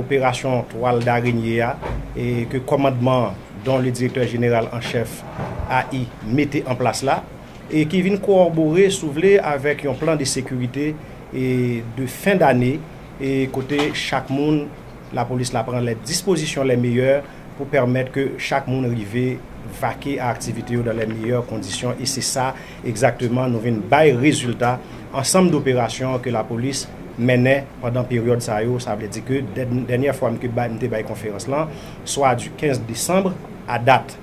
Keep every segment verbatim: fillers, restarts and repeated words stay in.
Opération Toile d'araignée a, e ke kòmandman, dont le directeur général en chef, A I, mete an plas la, e ki vin kowòbore, si w vle, avèk yon plan de sécurité e de fen dane, e kote chak moun, lapolis la pran les dispositions les meilleures pou pèmèt ke chak moun rive vake a aktivite yo dans les meilleures conditions, e se sa egzakteman nou vin bay rezilta ansanm doperasyon ke lapolis mennen pandan peryòd sa yo. Sa vle di ke dèn- dènyè fwa m ke bay- m te bay konferans lan, swa du quinze décembre à date.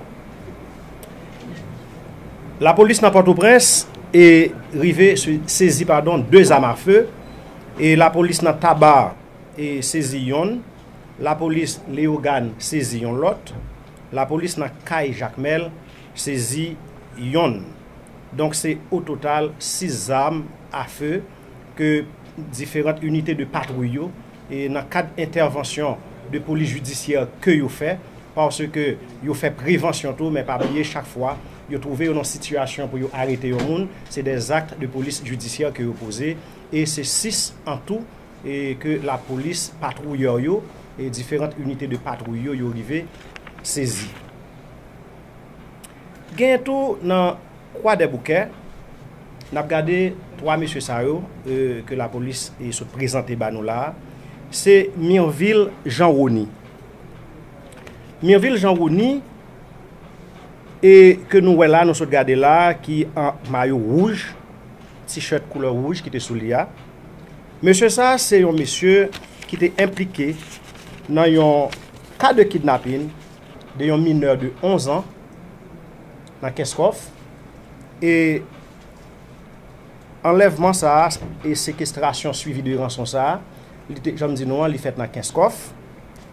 Lapolis nan Pòtoprens e rive se- sezi, padon, de zam a fe, e lapolis nan Taba e sezi yonn, lapolis Leyogàn sezi yon lòt, lapolis nan Kay Jakmèl sezi yonn. Donk se o total sis zam a fe ke diferan inite de patwouy yo, e nan kad entèvansyon de polis jidisyè ke yo fè, paske yo fè prevansyon tou, men pa bliye chak fwa yo twouve yo nan sitiyasyon pou yo arete yon moun, se des actes de police judiciaire ke yo poze, e se sis an tou, e ke lapolis patwouyè yo e diferan inite de patwouy yo, yo rive sezi. Genyen tou nan Kwadèboukè, n ap gade twa mesye sa yo, e, ke lapolis e sot prezante ba nou la a. Se Mirvil Jean Rony. Mirvil Jean Rony, e ke nou wè la, nou sot gade la, ki an mayo wouj, t-shirt koulè wouj ki te sou li a. Mesye sa, se yon mesye ki te enplike nan yon ka de kidnapin de yon minè de onz an nan Kenskòf. E anlèvman sa a e sekestrasyon swivi de ranson sa a, li te, jan m di nou an, li fèt nan Kenskòf,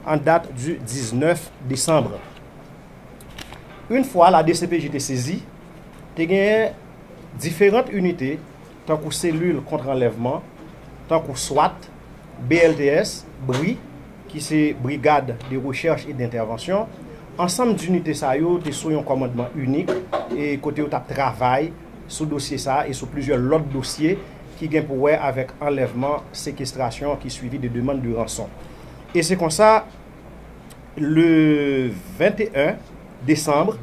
an dat du diznèf desanm. Yon fwa la D C P J te sezi, te genyen diferan inite, tankou selil kont anlèvman, tankou swat, B L T S, bri, ki se Brigade de Recherche et d'Intervention, ansanm dinite sa yo te sou yon kòmandman inik, e kote yo t ap travay sou dosye sa a e sou plizyè lòt dosye ki gen pou wè avèk anlèvman, sekestrasyon ki swivi de demann de ranson. E se konsa, le venteyen desanm,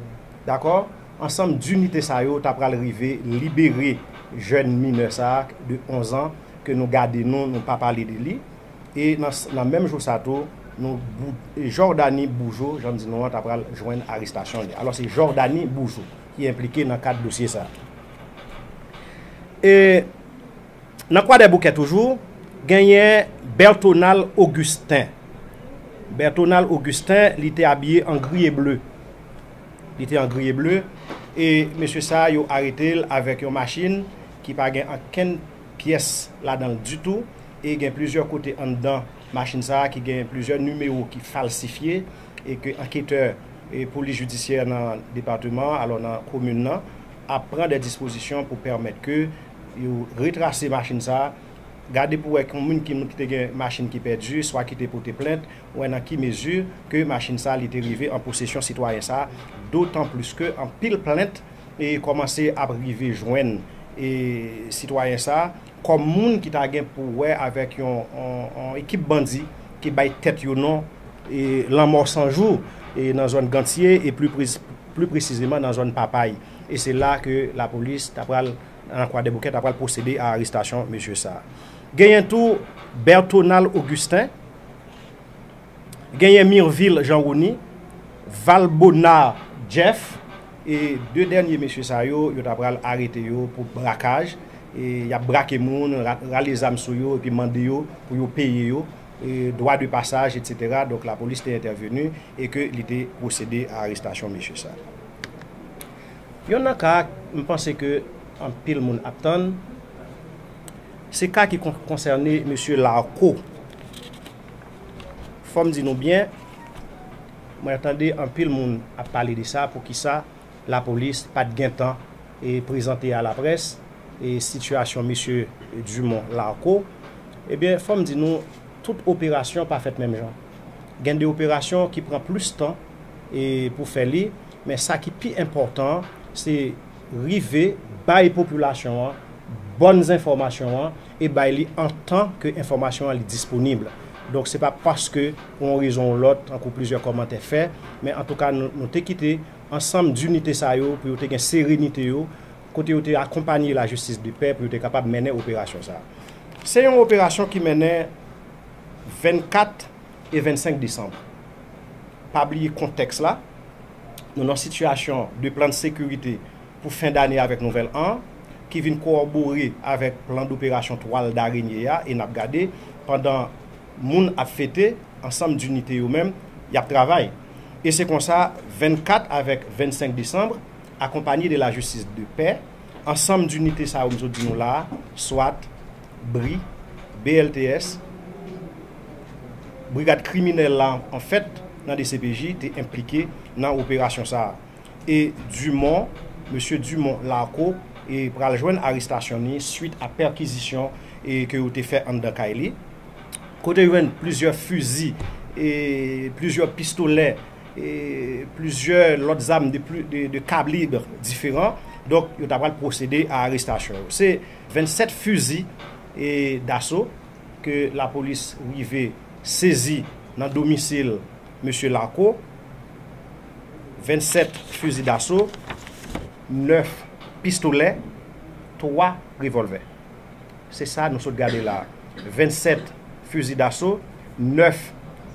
dakò, ansanm dinite sa yo ta pral rive libere jèn minè sa a de onz an ke nou gade non, nou pa pale de li. E nan, nan menm jou sa tou, nou, Jordany Boujo, jan m di nou an, ta pral jwenn arestasyon li. Alò, se Jordany Boujo ki enplike nan kad dosye sa a. E nan Kwadèboukè toujou, genyen Bertonal Augustin. Bertonal Augustin, li te abiye an gri e ble. Li te an gri e ble. E mesye sa a, yo arete l avèk yon machin ki pa gen okenn pyès ladan l ditou. E gen plizyè kote anndan machin sa a ki gen plizyè nimewo ki falsifye e ke anketè e polis jidisyè nan depatman an, alò nan komin nan, ap pran de dispozisyon pou pèmèt ke yo retrase machin sa a, gade pou wè ki moun ki, ki te gen machin ki pèdi, swa ki te pote plent, wè nan ki mezi ke machin sa a li te rive an posesyon sitwayen sa a, dotan plis ke anpil plent e kòmanse ap rive jwenn e sitwayen sa a kòm moun ki ta gen pou wè avèk yon, yon, yon ekip bandi ki bay tèt yo non e Lanmò San Jou e nan zòn Gantye e pli presi-, pli presizeman nan zòn Papay. E se la ke lapolis ta pral, nan Kwadèboukè, ta pral pwosede a arestasyon mesye sa a. Genyen tou Bertonal Augustin, genyen Mirvil Jean Rony, Valbona Jeff, e de dènye mesye sa yo, yo ta pral arete yo pou brakaj. E y ap brake moun, ra-, rale zam sou yo, epi mande yo pou yo peye yo, e dwa de pasaj, etsetera. Donk, lapolis te entèveni e ke li te pwosede a arestasyon mesye sa. Yon nan ka, m panse ke anpil moun ap tann, se ka ki kon-, konsène mesye Larco. Fò m di nou byen, mwen tande anpil moun ap pale de sa, poukisa lapolis pa t gen tan e prezante a laprès e sitiyasyon mesye Dumont Larco. Ebyen, fò m di nou, tout operasyon pa fèt menm jan. Gen de operasyon ki pran plis tan e pou fè li, men sa ki pi enpòtan, se rive bay popilasyon an bòn enfòmasyon an e bay li an tan ke enfòmasyon an li disponib. Donk, se pa paske pou yon rezon ou lòt, tankou plizyè kòmantè fè, men antouka, nou, nou te kite ansanm dinite sa yo pou yo te gen serenite yo, kote yo te akonpanye lajistis de pè pou yo te kapab mennen operasyon sa a. Se yon operasyon ki mennen vennkat e vennsenk desanm. Pa bliye kontèks la, nou nan sitiyasyon de plan de sekirite pou fen dane avèk nouvèl an, ki vin kowòbore avèk plan doperasyon twal darenye a, e n ap gade pandan moun ap fete, ansanm dinite yo menm, y ap travay. E se konsa, vennkat avèk vennsenk desanm, akonpanye de lajistis de pè, ansanm dinite sa yo m sot di nou la a, swat, bri, B L T S, brigad kriminèl la, anfèt, nan D C P J, te enplike nan operasyon sa a. E Dumont, mesye Dumont Larco, e pral jwenn arestasyon ni swit a pèkizisyon e ke yo te fè anndan kay li. Kote yo jwenn plizyè fizi, e plizyè pistolè, e plizyè lòt zam de, pli- de, de kalib diferan. Donk, yo ta pral pwosede a arestasyon yo. Se vennsèt fizi e daso ke lapolis rive sezi nan domisil mesye Larco, vennsèt fizi daso, nèf pistolè, twa revòlvè. Se sa nou sot gade la a. Vennsèt fizi daso, nèf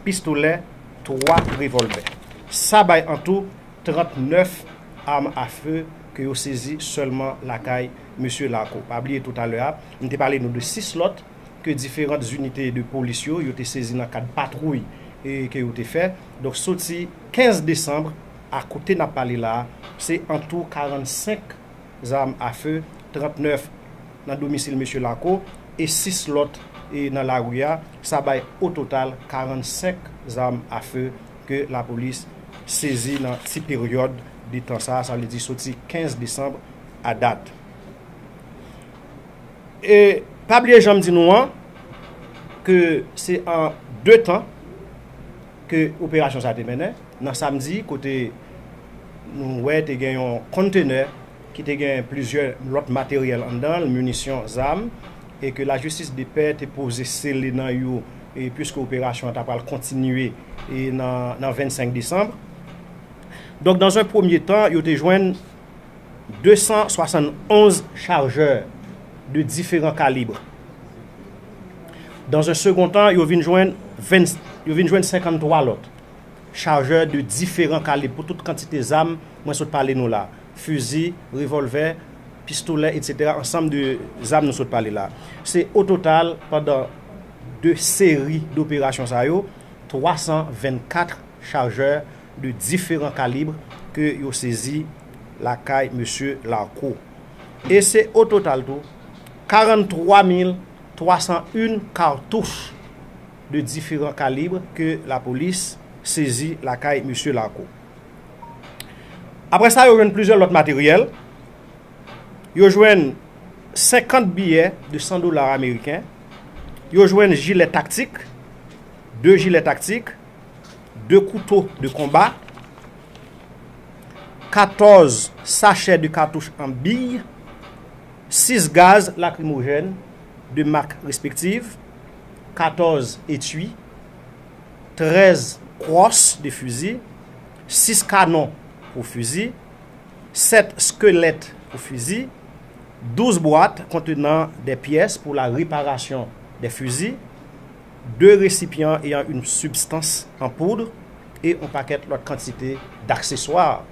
pistolè, twa revòlvè. Sa bay an tou trannèf armes à feu ke yo sezi sèlman lakay mesye Larco. Pa bliye toutalè a, m te pale nou de sis lòt ke diferan inite de polis yo, yo te sezi nan kad patwouy e ke yo te fè. Donk, soti kenz desanm a kote n ap pale la a, se an tou karannsenk zam a fe, trannèf nan domisil mesye Larco e sis lòt e nan lari a. Sa bay o total karannsenk zam a fe ke lapolis sezi nan ti peryòd de tan sa a, sa vle di soti kenz desanm a dat. E pa bliye jan m di nou an, ke se an de tan ke operasyon sa te mennen. Nan samdi, kote nou wè te gen yon kontenè ki te gen plizyè lòt materyèl anndan l, minisyon, zam, e ke lajistis de pè te poze sele nan yo, e piske operasyon an ta pral kontinye e nan, nan vennsenk desanm. Donk, dans un premier temps, yo te jwenn de san swasann onz chargeurs de différents calibres. Dans un second temps, yo vin jwenn ven, yo vin jwenn senkanntwa lòt chargeurs de différents calibres pou tout kantite zam mwen sot pale nou la. Fizi, revòlvè, pistolè, etsetera, ansanm de zam nou sot pale la. Se o total, pandan de seri doperasyon sa yo, twa san vennkat chargeurs de différents calibres ke yo sezi lakay mesye Larco. E se o total tou, karannntwa mil twa san en cartouches de différents calibres ke lapolis sezi lakay mesye Larco. Apre sa, yo jwenn plizyè lòt materyèl. Yo jwenn senkant biyè de san dola ameriken. Yo jwenn jilè taktik, de jilè taktik, de kouto de konba, katòz sachè de katouch an biy, sis gaz lakrimojèn de mak respektif, katòz etui, trèz kwòs de fizi, sis kanon pou fizi, sèt skelèt pou fizi, douz bwat kontenan de pyès pou la reparasyon de fizi, de resipyan eyan yon sibstans an poud e yon pakèt lòt kantite dakseswa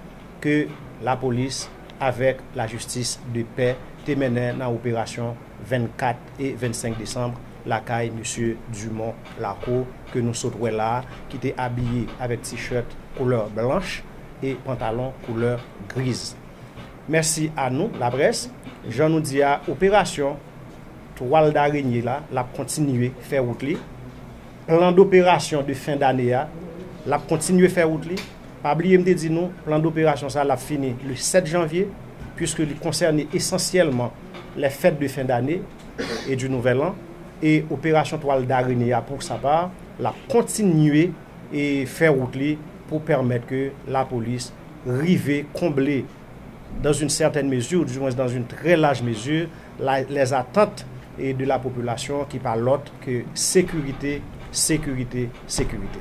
ke lapolis avèk lajistis de pè te mennen nan operasyon vennkat e vennsenk desanm lakay mesye Dumont Larco ke nou sot wè la a, ki te abiye avèk t-shirt koulè blanch e pantalon koulè griz. Mèsi a nou, laprès. Jan nou di a, operasyon Twal Darenye la, l ap kontinye fè wout li. Plan doperasyon de fen dane a, l ap kontinye fè wout li. Pa bliye m te di nou, plan doperasyon sa a, l ap fini le sèt janvye, puiske li konsène esansyèlman les fêtes de fin d'année et du nouvel an. E operasyon Twal Darenye a, pou sa pa, l ap kontinye e fè wout li pou pèmèt ke lapolis rive konble dans une certaine mesure, ou du moins dans une très large mesure, la, les attentes et de la population ki pa lòt ke sekirite, Sekirite, sekirite.